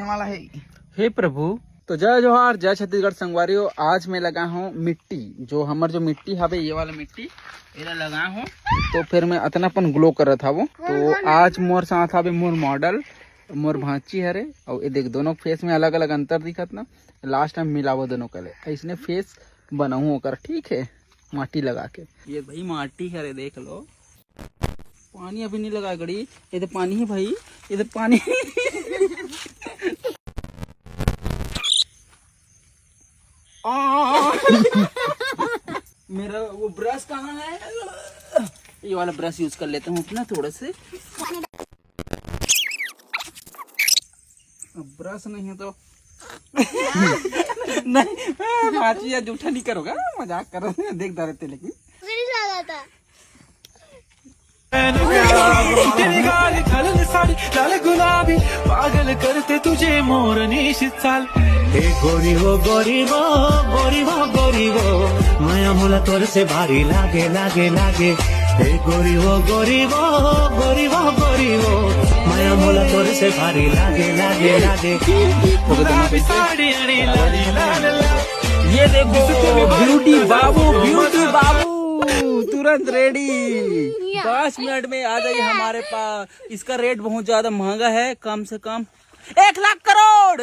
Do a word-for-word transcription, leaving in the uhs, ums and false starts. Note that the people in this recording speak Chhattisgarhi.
वाला है। हे प्रभु, तो जय जोहार, जय छत्तीसगढ़ संगवारी हो। आज मैं लगा हूँ मिट्टी, जो हमर जो मिट्टी हवे, ये वाला मिट्टी, एला लगा हूँ। तो फिर मैं अतना अपन ग्लो करत हवो। तो आज मोर साथ हवे मोर मॉडल, मोर भांची हरे। और ये देख, दोनों फेस में अलग अलग अंतर दिखत ना। लास्ट टाइम मिलावो दोनों के ले, ऐसने फेस बनाऊँ ओकर, ठीक है, माटी लगा के। ये भाई माटी हरे, देख लो। पानी अभी नहीं लगा गड़ी, इधर पानी है भाई, इधर पानी। आ! मेरा वो ब्रश कहाँ है? ये वाला ब्रश यूज कर लेता हूँ अपना थोड़ा से। अब ब्रश नहीं है तो नहीं, माची या जूठा नहीं करोगा, मजाक कर रहे हैं, देख रहे थे लेकिन। तेरी गाल खालन साड़ी लाल गुलाबी, पागल करते तुझे मोरनी शीतल। ए गोरी वो, गोरी वो, गोरी वो, गोरी वो, माया मोला तोर से भारी लागे, लागे, लागे। ए गोरी वो, गोरी वो, गोरी वो, गोरी वो, माया मोला तोर से भारी लागे, लागे, लागे। गुलाबी साड़ी अड़ी लाली लाल लाल। ये देखो, ब्यूटी बाबू, ब्यूटी बाबू तुरंत रेडी। पाँच मिनट में आ जाइए हमारे पास। इसका रेट बहुत ज्यादा महंगा है, कम से कम एक लाख करोड़।